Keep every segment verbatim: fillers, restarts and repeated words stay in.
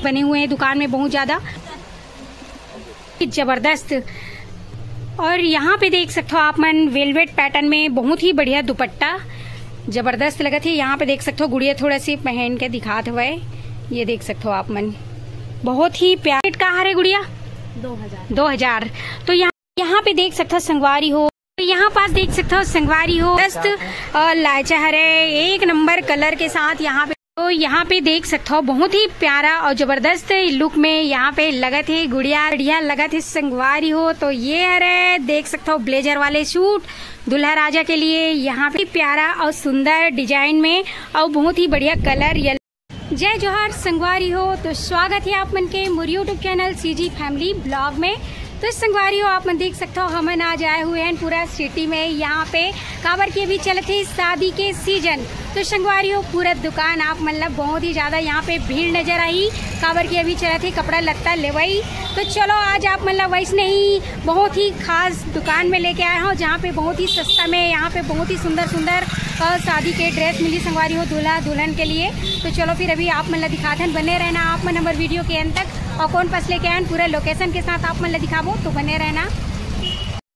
बने हुए हैं दुकान में बहुत ज्यादा जबरदस्त। और यहाँ पे देख सकते हो आप मन, वेलवेट पैटर्न में बहुत ही बढ़िया दुपट्टा, जबरदस्त लगत हे। यहाँ पे देख सकते हो गुड़िया थोड़ा सी पहन के दिखात हवय, ये देख सकते हो आप मन, बहुत ही प्यारा। का हरे गुड़िया? दो हजार। दो हजार। तो यहाँ, यहाँ पे देख सकते हो संगवारी हो, तो यहाँ पास देख सकते हो संगवारी हो, जबरदस्त, अ, लायचा हरे, एक नंबर कलर के साथ यहाँ पे। तो यहाँ पे देख सकते हो बहुत ही प्यारा और जबरदस्त लुक में यहाँ पे लगत हे गुड़िया, बढ़िया लगत हे संगवारी हो। तो ये हरे देख सकते हो ब्लेजर वाले सूट दूल्हा राजा के लिए, यहाँ पे प्यारा और सुंदर डिजाइन में और बहुत ही बढ़िया कलर येलो। जय जोहार संगवारी हो, तो स्वागत है आप मन के मोर YouTube channel CG family blog में। तो संगवारी हो, आप मन देख सकते हो हमन आज आए हुए हैं पूरा सिटी में, यहाँ पे काबर की अभी चलत हे शादी के सीजन। तो संगवारी हो, पूरा दुकान आप मन ला बहुत ही ज्यादा यहाँ पे भीड़ नजर आही, काबर की अभी चलत हे कपड़ा लत्ता लेवई। तो चलो आज आप मन ला वैसने ही बहुत ही खास दुकान में लेके आया हूँ, जहाँ पे बहुत ही सस्ता में यहाँ पे बहुत ही सुंदर सुंदर, अ, शादी के ड्रेस मिली संगवारी हो दूल्हा दुल्हन के लिए। तो चलो फिर अभी आप मन ला दिखाथन, बने रहना आप मन हमर वीडियो के अंत तक। और कौन पास लेके आयन पूरा लोकेशन के साथ आप मन ला दिखाबो, तो बने रहना।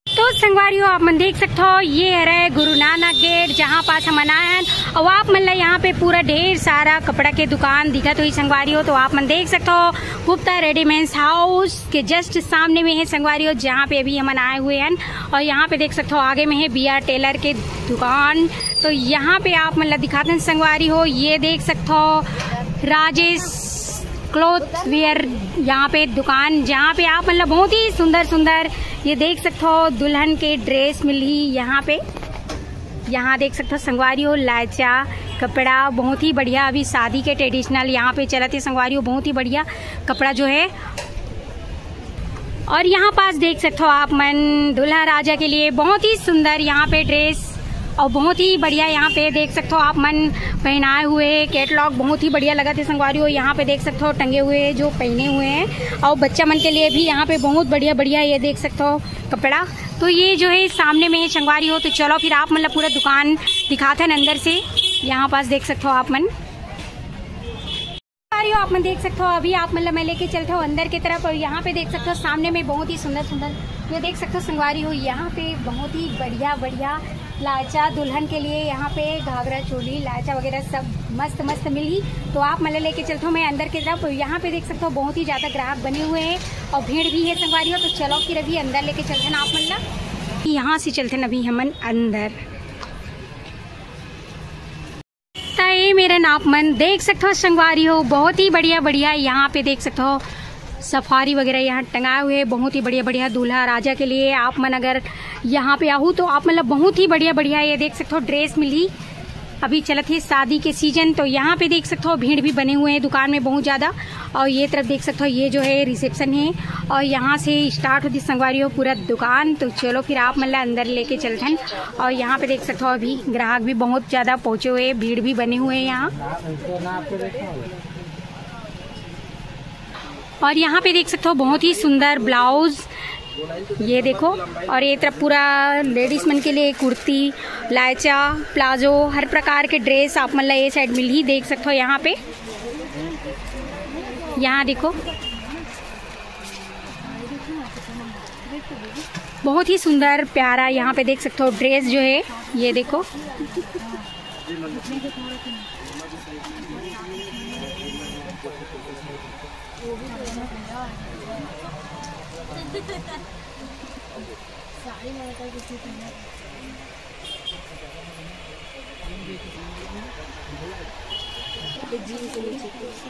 तो संगवारी हो, आप मन देख सकते हो ये हरे गुरु नानक गेट, जहाँ पास हमन आए हैं। और आप मन ला यहाँ पे पूरा ढेर सारा कपड़ा के दुकान दिखत होही संगवारी हो। तो आप मन देख सकते हो गुप्ता रेडीमेड्स हाउस के जस्ट सामने में है संगवारी हो, जहाँ पे अभी हमन आए हुए हैं। और यहाँ पे देख सकते हो आगे में है बी आर टेलर के दुकान। तो यहाँ पे आप मन ला दिखाथन संगवारी हो, ये देख सकते हो राजेश क्लॉथ वेयर यहाँ पे दुकान, जहाँ पे आप मन ला बहुत ही सुंदर सुंदर, ये देख सकते हो दुल्हन के ड्रेस मिलही यहाँ पे। यहाँ देख सकते हो संगवारी हो लायचा कपड़ा बहुत ही बढ़िया, अभी शादी के ट्रेडिशनल यहाँ पे चलत हे संगवारी हो, बहुत ही बढ़िया कपड़ा जो है। और यहाँ पास देख सकते हो आप मन दूल्हा राजा के लिए बहुत ही सुंदर यहाँ पे ड्रेस और बहुत ही बढ़िया यहाँ पे देख सकते हो आप मन पहनाए हुए कैटलॉग बहुत ही बढ़िया लगत हे संगवारी हो। यहाँ पे देख सकते हो टंगे हुए जो पहने हुए हैं और बच्चा मन के लिए भी यहाँ पे बहुत बढ़िया बढ़िया ये देख सकते हो कपड़ा। तो ये जो है सामने में संगवारी हो, तो चलो फिर आप मन ला पूरा दुकान दिखाथन अंदर से। यहाँ पास देख सकते हो आप मन संगवारी हो, आप मन देख सकते हो अभी आप मन ला मैं लेके चलता हूँ अंदर की तरफ। और यहाँ पे देख सकते हो सामने में बहुत ही सुंदर सुंदर, ये देख सकते हो संगवारी हो, यहाँ पे बहुत ही बढ़िया बढ़िया लायचा दुल्हन के लिए यहाँ पे घाघरा चोली लायचा वगैरह सब मस्त मस्त मिली। तो आप मन ला लेके चलता हूँ मैं अंदर की तरफ। यहाँ पे देख सकते हो बहुत ही ज्यादा ग्राहक बने हुए हैं और भीड़ भी है संगवारी हो। तो चलो फिर अभी अंदर लेके चलते हैं आप मन ला, यहाँ से चलते हैं अभी हमन अंदर। त ए मेरन आप मन देख सकत हो संगवारी हो, बहुत ही बढ़िया बढ़िया यहाँ पे देख सकत हो सफारी वगैरह यहाँ टंगाए हुए हैं, बहुत ही बढ़िया बढ़िया दूल्हा राजा के लिए। आप मन अगर यहाँ पे आहू तो आप मन ला बहुत ही बढ़िया बढ़िया ये देख सकत हो ड्रेस मिली। अभी चलत हे शादी के सीजन, तो यहाँ पे देख सकत हो भीड़ भी बने हुए हैं दुकान में बहुत ज्यादा। और ये तरफ देख सकत हो ये जो है रिसेप्शन है और यहाँ से स्टार्ट होती संगवारी हो पूरा दुकान। तो चलो फिर आप मन ला अंदर लेके चलथन। और यहाँ पे देख सकते हो अभी ग्राहक भी बहुत ज्यादा पहुंचे हुए हैं, भीड़ भी बने हुए हैं यहाँ। और यहाँ पे देख सकते हो बहुत ही सुंदर ब्लाउज, ये देखो। और ये तरफ पूरा लेडीज मन के लिए कुर्ती, लायचा, प्लाजो, हर प्रकार के ड्रेस आप मन ला ये साइड मिलही, देख सकते हो यहाँ पे। यहाँ देखो बहुत ही सुंदर प्यारा यहाँ पे देख सकते हो ड्रेस जो है, ये देखो।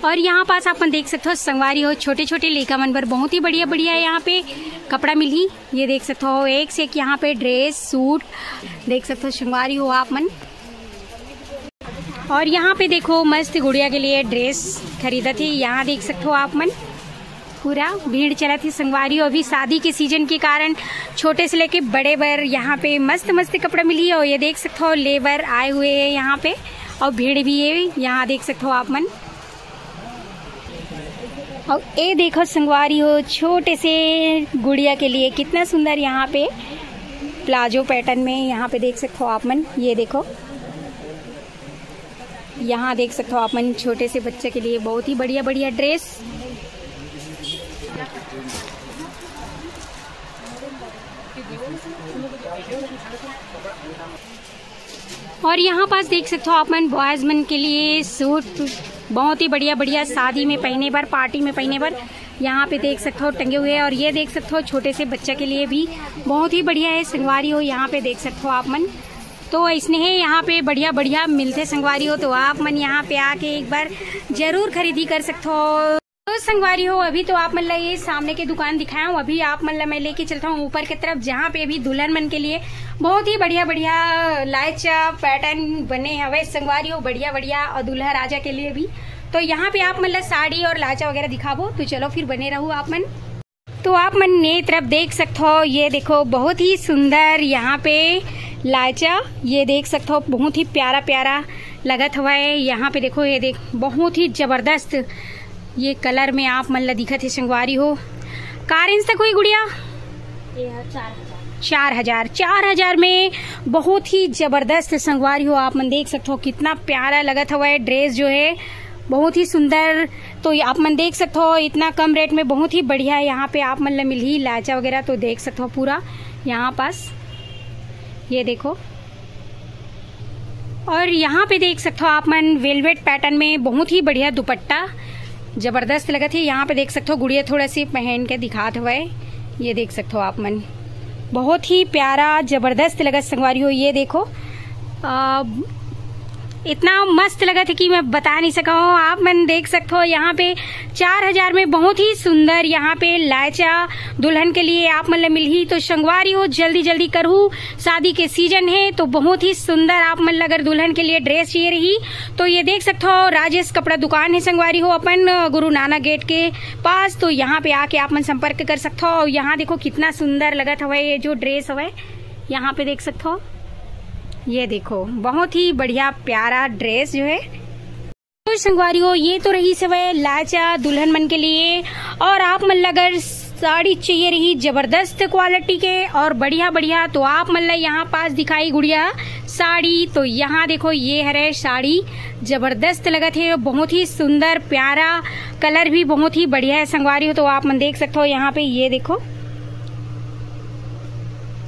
और यहाँ पास आप मन देख सकते हो संगवारी हो छोटे छोटे लइका मन बर बहुत ही बढ़िया बढ़िया यहाँ पे कपड़ा मिलही। ये देख सकते हो एक से एक यहाँ पे ड्रेस सूट देख सकते हो संगवारी हो आप मन। और यहाँ पे देखो मस्त गुड़िया के लिए ड्रेस खरीदत हे, यहाँ देख सकते हो आप मन। पूरा भीड़ चलत हे संगवारी हो, अभी शादी के सीजन के कारण छोटे से लेके बड़े बर यहाँ पे मस्त मस्त कपड़ा मिली। और ये देख सकते हो लेबर आए हुए हैं यहाँ पे और भीड़ भी है, यहाँ देख सकते हो आप मन। और ये देखो संगवारी हो छोटे से गुड़िया के लिए कितना सुंदर यहाँ पे प्लाजो पैटर्न में यहाँ पे देख सकते हो आप मन। ये देखो यहाँ देख सकते हो आप मन, छोटे से बच्चे के लिए बहुत ही बढ़िया बढ़िया ड्रेस। और यहाँ पास देख सकते हो आप मन, बॉयज मन के लिए सूट, बहुत ही बढ़िया बढ़िया, शादी में पहने बर, पार्टी में पहने बर। यहाँ पे देख सकते हो टंगे हुए हैं। और ये देख सकते हो छोटे से बच्चा के लिए भी बहुत ही बढ़िया है संगवारी हो। यहाँ पे देख सकते हो आप मन, तो इसने है यहाँ पे बढ़िया बढ़िया मिलते संगवारी हो, तो आप मन यहाँ पे आके एक बार जरूर खरीदी कर सकते हो। तो संगवारी हो, अभी तो आप मन ला ये सामने के दुकान दिखाया हूँ, अभी आप मन ला मैं लेके चलता हूँ ऊपर की तरफ, जहाँ पे अभी दुल्हन मन के लिए बहुत ही बढ़िया बढ़िया लायचा पैटर्न बने हवे संगवारी हो, बढ़िया बढ़िया, और दूल्हा राजा के लिए भी। तो यहाँ पे आप मन ला साड़ी और लायचा वगैरह दिखाबो, तो चलो फिर बने रहू आप मन। तो आप मन ये तरफ देख सकते हो, ये देखो बहुत ही सुंदर यहाँ पे लायचा, ये देख सकते हो बहुत ही प्यारा प्यारा लगत हवय। यहाँ पे देखो, ये देख बहुत ही जबरदस्त ये कलर में आप मन ला दिखत हे संगवारी हो। का रेंज तक हुई गुड़िया? ये है चार हजार। चार हजार, चार हजार में बहुत ही जबरदस्त संगवारी हो। आप मन देख सकते हो कितना प्यारा लगत हवय ड्रेस जो है, बहुत ही सुंदर। तो ये आप मन देख सकते हो इतना कम रेट में बहुत ही बढ़िया है। यहाँ पे आप मन ला मिलही लायचा वगैरह, तो देख सकते हो पूरा यहाँ पास, ये देखो। और यहाँ पे देख सकते हो आप मन वेलवेट पैटर्न में बहुत ही बढ़िया दुपट्टा जबरदस्त लगत है। यहाँ पे देख सकते हो गुड़िया थोड़ा सी पहन के दिखात हवय, ये देख सकते हो आप मन, बहुत ही प्यारा जबरदस्त लगत संगवारी हो। ये देखो, आ, इतना मस्त लगत है कि मैं बता नहीं सका हूँ। आप मन देख सकते हो यहाँ पे चार हजार में बहुत ही सुंदर यहाँ पे लायचा दुल्हन के लिए आप मन ला मिलही। तो संगवारी हो, जल्दी जल्दी करहू, शादी के सीजन है, तो बहुत ही सुंदर आप मन ला अगर दुल्हन के लिए ड्रेस चाहिए रही, तो ये देख सकते हो राजेश कपड़ा दुकान है संगवारी हो, अपन गुरु नानक गेट के पास। तो यहाँ पे आके आप मन संपर्क कर सकते हो। और यहाँ देखो कितना सुंदर लगत हवय ये जो ड्रेस हवय, यहाँ पे देख सकते हो, ये देखो बहुत ही बढ़िया प्यारा ड्रेस जो है। तो संगवारी हो, ये तो रही हवय लायचा दुल्हन मन के लिए। और आप मन ला अगर साड़ी चाहिए रही जबरदस्त क्वालिटी के और बढ़िया बढ़िया, तो आप मन ला यहाँ पास दिखाई गुड़िया साड़ी। तो यहाँ देखो, ये हरे साड़ी जबरदस्त लगत है, बहुत ही सुंदर प्यारा, कलर भी बहुत ही बढ़िया है संगवारी हो। तो आप मन देख सकते हो यहाँ पे, ये देखो,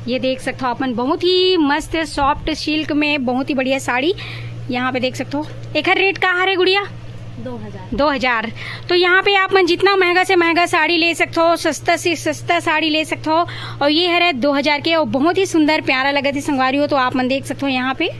ये देख सकते हो आप मन, बहुत ही मस्त सॉफ्ट सिल्क में बहुत ही बढ़िया साड़ी। यहाँ पे देख सकते हो, एकर रेट का हरे गुड़िया? दो हजार। दो हजार। तो यहाँ पे आप मन जितना महंगा से महंगा साड़ी ले सकते हो, सस्ता से सस्ता साड़ी ले सकते हो। और ये हरे दो हजार के, और बहुत ही सुंदर प्यारा लगत है संगवारी हो। तो आप मन देख सकते हो यहाँ पे।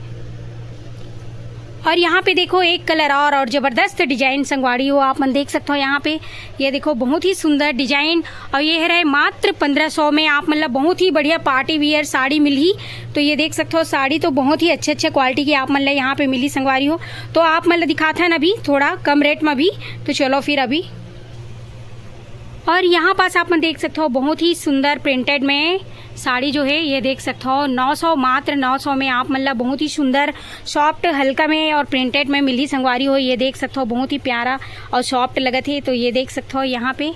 और यहाँ पे देखो एक कलर और, और जबरदस्त डिजाइन संगवारी हो, आप मन देख सकते हो यहाँ पे। ये देखो बहुत ही सुंदर डिजाइन। और ये हरे मात्र पन्द्रह सौ में आप मन ला बहुत ही बढ़िया पार्टी वियर साड़ी मिलही। तो ये देख सकते हो साड़ी तो बहुत ही अच्छे अच्छे क्वालिटी की आप मन ला यहाँ पे मिलही संगवारी हो। तो आप मन ला दिखात हन अभी थोड़ा कम रेट में भी। तो चलो फिर अभी, और यहाँ पास आप मन देख सकते हो बहुत ही सुंदर प्रिंटेड में साड़ी जो है, ये देख सकते हो नौ सौ, मात्र नौ सौ में आप मन ला बहुत ही सुंदर सॉफ्ट हल्का में और प्रिंटेड में मिलही संगवारी हो। ये देख सकते हो बहुत ही प्यारा और सॉफ्ट लगत है। तो ये देख सकते हो यहाँ पे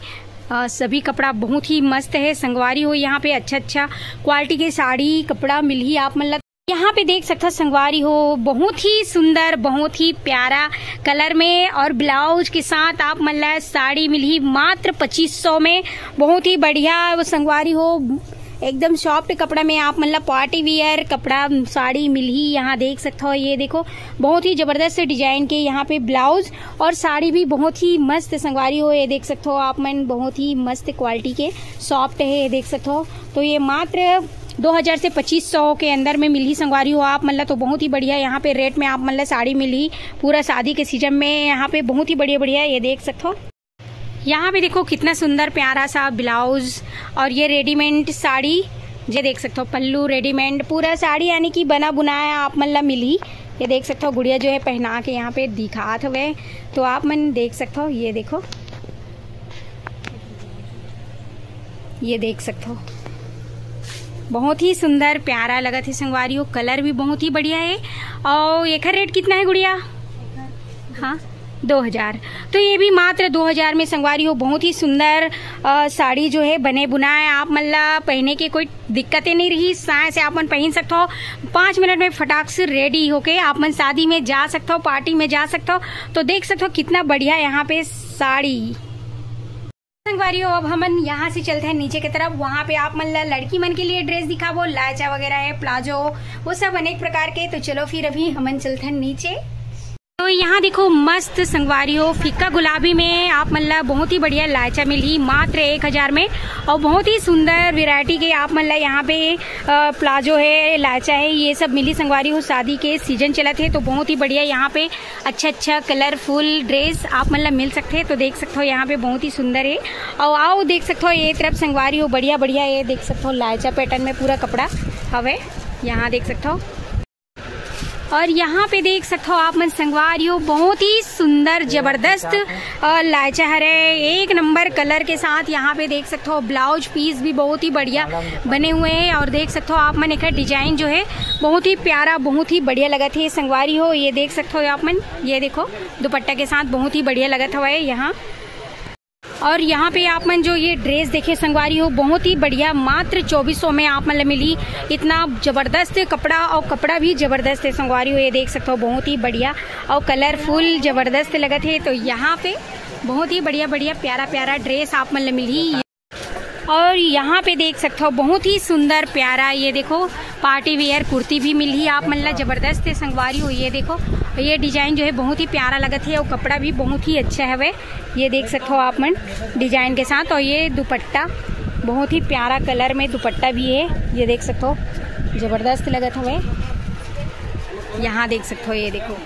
अ, सभी कपड़ा बहुत ही मस्त है संगवारी हो। यहाँ पे अच्छा अच्छा क्वालिटी के साड़ी कपड़ा मिलही आप मन ला। यहाँ पे देख सकते हो संगवारी हो, बहुत ही सुंदर, बहुत ही प्यारा कलर में और ब्लाउज के साथ आप मन ला साड़ी मिलही मात्र पच्चीस सौ में। बहुत ही बढ़िया वो संगवारी हो, एकदम सॉफ्ट कपड़ा में आप मन ला पार्टी वियर कपड़ा साड़ी मिलही। यहाँ देख सकते हो, ये देखो बहुत ही जबरदस्त डिजाइन के यहाँ पे ब्लाउज और साड़ी भी बहुत ही मस्त संगवारी हो। ये देख सकते हो आप मन, बहुत ही मस्त क्वालिटी के सॉफ्ट है, ये देख सकते हो। तो ये मात्र दो हजार से पच्चीस सौ के अंदर में मिलही संगवारी हो आप मन ला। तो बहुत ही बढ़िया यहाँ पे रेट में आप मन ला साड़ी मिलही। पूरा शादी के सीजन में यहाँ पे बहुत ही बढ़िया बढ़िया, ये देख सकते हो। यहाँ पे देखो कितना सुंदर प्यारा सा ब्लाउज और ये रेडीमेड साड़ी, ये देख सकते हो पल्लू रेडीमेड, पूरा साड़ी यानी कि बना बुनाया आप मन ला मिलही। ये देख सकते हो गुड़िया जो है पहना के यहाँ पे दिखात हवे, तो आप मन देख सकते हो। ये देखो, ये देख सकते हो बहुत ही सुंदर प्यारा लगत है संगवारी हो, कलर भी बहुत ही बढ़िया है। और एकर रेट कितना है गुड़िया? हाँ, दो हजार। तो ये भी मात्र दो हजार में संगवारी हो, बहुत ही सुंदर अ, साड़ी जो है बने बुनाए, आप मन ला पहने के कोई दिक्कतें नहीं रही। साय से आप मन पहन सकथो, पाँच मिनट में फटाक से रेडी होके आप मन शादी में जा सकथो, पार्टी में जा सकथो। तो देख सकथो कितना बढ़िया यहाँ पे साड़ी। संगवारी हो, अब हमन यहाँ से चलते हैं नीचे की तरफ। वहाँ पे आप मन ला लड़की मन के लिए ड्रेस दिखाबो, लाचा वगैरह है, प्लाजो, वो सब अनेक प्रकार के। तो चलो फिर अभी हमन चलते हैं नीचे। तो यहाँ देखो, मस्त संगवारी हो, फीका गुलाबी में आप मन ला बहुत ही बढ़िया लाचा मिलही मात्र एक हजार में, और बहुत ही सुंदर वैरायटी के आप मन ला यहाँ पे अ, प्लाजो है, लाचा है, ये सब मिली संगवारी हो। शादी के सीजन चलत है तो बहुत ही बढ़िया यहाँ पे अच्छा अच्छा कलरफुल ड्रेस आप मन ला मिल सकथे। तो देख सकथो यहाँ पे बहुत ही सुंदर है। और आओ देख सकथो ये तरफ संगवारी हो, बढ़िया बढ़िया ये देख सकथो लाचा पैटर्न में पूरा कपड़ा हवे, यहाँ देख सकथो। और यहाँ पे देख सकथो आप मन संगवारी हो, बहुत ही सुंदर जबरदस्त अ, लाचा हरे, एक नंबर कलर के साथ। यहाँ पे देख सकथो ब्लाउज पीस भी बहुत ही बढ़िया बने हुए हैं। और देख सकथो आप मन एकर डिजाइन जो है बहुत ही प्यारा, बहुत ही बढ़िया लगत है संगवारी हो। ये देख सकथो आप मन, ये देखो दुपट्टा के साथ बहुत ही बढ़िया लगत हवय यहाँ। और यहाँ पे आप मन जो ये ड्रेस देखे संगवारी हो, बहुत ही बढ़िया, मात्र चौबीस सौ में आप मन ला मिली। इतना जबरदस्त कपड़ा, और कपड़ा भी जबरदस्त है संगवारी हो। ये देख सकथो बहुत ही बढ़िया और कलरफुल जबरदस्त लगत है। तो यहाँ पे बहुत ही बढ़िया बढ़िया प्यारा प्यारा ड्रेस आप मन ला मिली। और यहाँ पे देख सकथो बहुत ही सुंदर प्यारा, ये देखो पार्टी वियर कुर्ती भी मिली आप मन ला, जबरदस्त है संगवारी हो। ये देखो ये डिजाइन जो है बहुत ही प्यारा लगत है और कपड़ा भी बहुत ही अच्छा हवे। ये देख सकथो आप मन डिजाइन के साथ, और ये दुपट्टा बहुत ही प्यारा कलर में दुपट्टा भी है, ये देख सकथो जबरदस्त लगत हवे। यहाँ देख सकथो, ये देखो।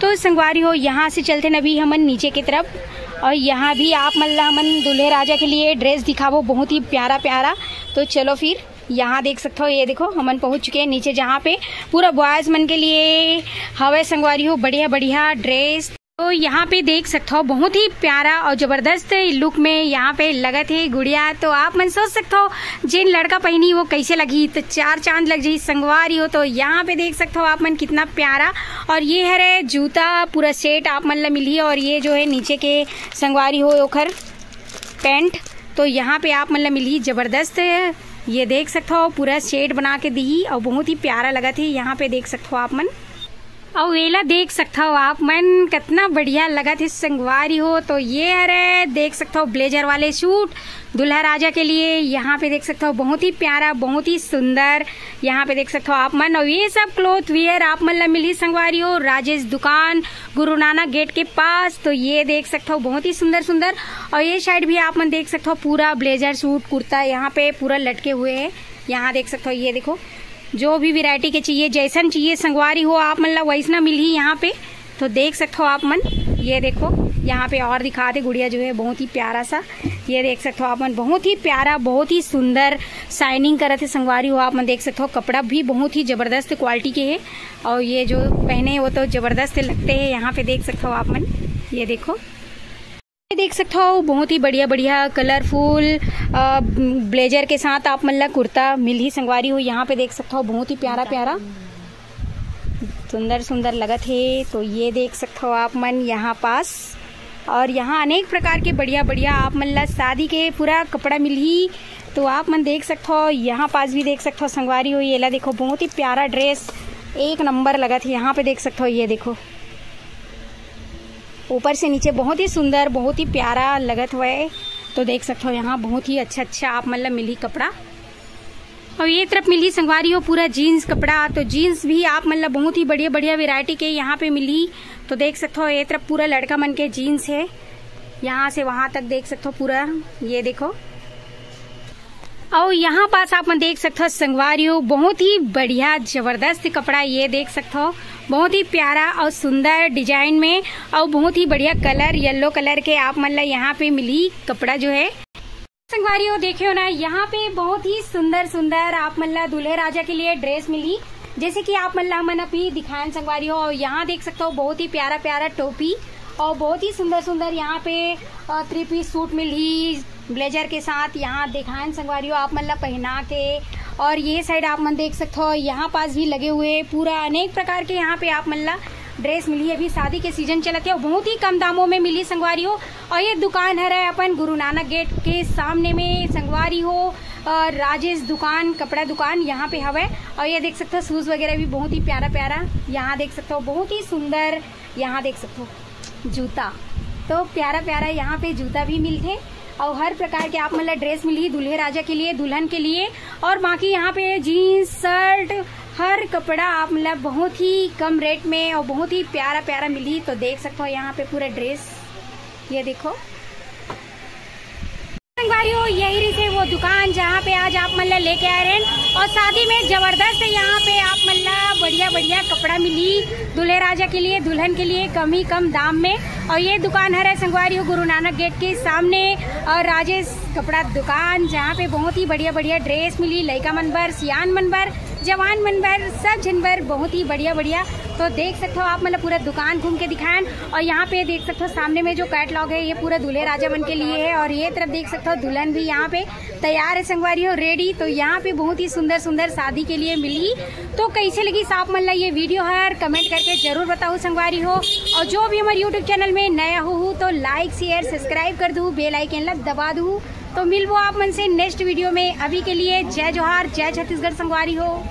तो संगवारी हो, यहाँ से चलते न अभी हमन नीचे की तरफ, और यहाँ भी आप मन ला हमन दूल्हे राजा के लिए ड्रेस दिखाबो, बहुत ही प्यारा प्यारा। तो चलो फिर यहाँ देख सकथो, ये देखो हमन पहुँच चुके हैं नीचे, जहाँ पे पूरा बॉयज मन के लिए हवे संगवारी हो बढ़िया बढ़िया ड्रेस। तो यहाँ पे देख सकथो बहुत ही प्यारा और जबरदस्त लुक में यहाँ पे लगत है गुड़िया। तो आप मन सोच सकथो जिन लड़का पहनी वो कैसे लगी, तो चार चांद लग जाई संगवारी हो। तो यहाँ पे देख सकथो आप मन कितना प्यारा। और ये हरे जूता पूरा सेट आप मन ला मिलही, और ये जो है नीचे के संगवारी हो ओखर पैंट, तो यहाँ पे आप मन ला मिलही जबरदस्त। ये देख सकथो पूरा सेट बना के दिही और बहुत ही प्यारा लगत है। यहाँ पे देख सकथो आप मन, अउ एला देख सकथो आप मन, कितना बढ़िया लगत हे संगवारी हो। तो ये हरे देख सकथो ब्लेजर वाले सूट दूल्हा राजा के लिए। यहाँ पे देख सकथो बहुत ही प्यारा, बहुत ही सुंदर। यहाँ पे देख सकथो आप मन, और ये सब क्लॉथ वियर आप मन ला मिलही संगवारी हो, राजेश दुकान, गुरु नानक गेट के पास। तो ये देख सकथो बहुत ही सुंदर सुंदर। और ये साइड भी आप मन देख सकथो पूरा ब्लेजर सूट कुर्ता यहाँ पे पूरा लटके हुए है। यहाँ देख सकथो, ये देखो जो भी वैरायटी के चाहिए, जैसन चाहिए संगवारी हो आप मन ला वैसना मिलही यहाँ पे। तो देख सकथो आप मन, ये देखो यहाँ पे और दिखाते गुड़िया जो है बहुत ही प्यारा सा, ये देख सकथो आप मन बहुत ही प्यारा, बहुत ही सुंदर शाइनिंग करत हे संगवारी हो। आप मन देख सकथो कपड़ा भी बहुत ही जबरदस्त क्वालिटी के है, और ये जो पहने वो तो जबरदस्त लगते हैं। यहाँ पे देख सकथो आप मन, ये देखो ये देख सकथो बहुत ही बढ़िया बढ़िया कलरफुल ब्लेजर के साथ आप मन ला कुर्ता मिलही संगवारी हो। यहाँ पे देख सकथो बहुत ही प्यारा प्यारा सुंदर सुंदर लगत हे। तो ये देख सकथो आप मन यहाँ पास, और यहाँ अनेक प्रकार के बढ़िया बढ़िया आप मन ला शादी के पूरा कपड़ा मिलही। तो आप मन देख सकथो यहाँ पास भी देख सकथो संगवारी हो, ये ला देखो बहुत ही प्यारा ड्रेस एक नंबर लगत हे। यहाँ पे देख सकथो, ये देखो ऊपर से नीचे बहुत ही सुंदर, बहुत ही प्यारा लगत हुए। तो देख सकथो यहाँ बहुत ही अच्छा अच्छा आप मन ला मिलही कपड़ा। और ये तरफ मिलही संगवारी हो पूरा जीन्स कपड़ा। तो जीन्स भी आप मन ला बहुत ही बढ़िया बढ़िया वैरायटी के यहाँ पे मिलही। तो देख सकथो ये तरफ पूरा लड़का मन के जीन्स है, यहाँ से वहाँ तक देख सकथो पूरा, ये देखो। और यहाँ पास आप मन देख सकथो संगवारी हो बहुत ही बढ़िया जबरदस्त कपड़ा, ये देख सकथो बहुत ही प्यारा और सुंदर डिजाइन में और बहुत ही बढ़िया कलर येलो कलर के आप मन ला यहाँ पे मिलही कपड़ा जो है। संगवारी हो देखे हो ना, यहाँ पे बहुत ही सुंदर सुंदर आप मन ला दूल्हे राजा के लिए ड्रेस मिलही, जैसे कि आप मन ला हमन अभी दिखायन संगवारी हो। और यहाँ देख सकथो बहुत ही प्यारा प्यारा टोपी और बहुत ही सुंदर सुंदर यहाँ पे थ्री पीस सूट मिलही, ब्लेजर के साथ यहाँ दिखायन संगवारी हो आप मन ला पहना के। और ये साइड आप मन देख सकथो यहाँ पास भी लगे हुए पूरा अनेक प्रकार के यहाँ पे आप मन ला ड्रेस मिली। अभी शादी के सीजन चलत हे और बहुत ही कम दामों में मिली संगवारी हो। और ये दुकान हरे अपन गुरु नानक गेट के सामने में संगवारी हो, और राजेश दुकान, कपड़ा दुकान यहाँ पे हवे। और ये देख सकते हो शूज वगैरह भी बहुत ही प्यारा प्यारा यहाँ देख सकते हो, बहुत ही सुंदर। यहाँ देख सकते हो जूता, तो प्यारा प्यारा यहाँ पे जूता भी मिलते। और हर प्रकार के आप मतलब ड्रेस मिली दूल्हे राजा के लिए, दुल्हन के लिए। और बाकी यहाँ पे जीन्स, शर्ट, हर कपड़ा आप मतलब बहुत ही कम रेट में और बहुत ही प्यारा प्यारा मिली। तो देख सकते हो यहाँ पे पूरा ड्रेस, ये देखो संगवारी हो, यही रहिसे वो दुकान जहाँ पे आज आप मन ला लेके आए रहेन। और शादी में जबरदस्त है यहाँ पे आप मन ला बढ़िया बढ़िया कपड़ा मिली दूल्हे राजा के लिए, दुल्हन के लिए कम ही कम दाम में। और ये दुकान हरे संगवारी हो गुरु नानक गेट के सामने। और राजेश कपड़ा दुकान जहाँ पे बहुत ही बढ़िया बढ़िया ड्रेस मिली लइका मन बर, सियान मन बर, जवान मन बर, सब झन बर बहुत ही बढ़िया बढ़िया। तो देख सकते हो आप मतलब पूरा दुकान घूम के दिखाएन। और यहाँ पे देख सकते हो सामने में जो कैटलॉग है ये पूरा दूल्हे राजा मन के लिए है। और ये तरफ देख सकते हो दुल्हन भी यहाँ पे तैयार है संगवारी हो, रेडी। तो यहाँ पे बहुत ही सुंदर सुंदर शादी के लिए मिली। तो कैसे लगी आप मन ला ये वीडियो हर कमेंट करके जरूर बताओ संगवारी हो। और जो भी हमारे यूट्यूब चैनल में नया हो, हो तो लाइक शेयर सब्सक्राइब कर दू, बेल आइकन ला दबा दू। तो मिलबो आप मन से नेक्स्ट वीडियो में। अभी के लिए जय जोहार, जय छत्तीसगढ़ संगवारी हो।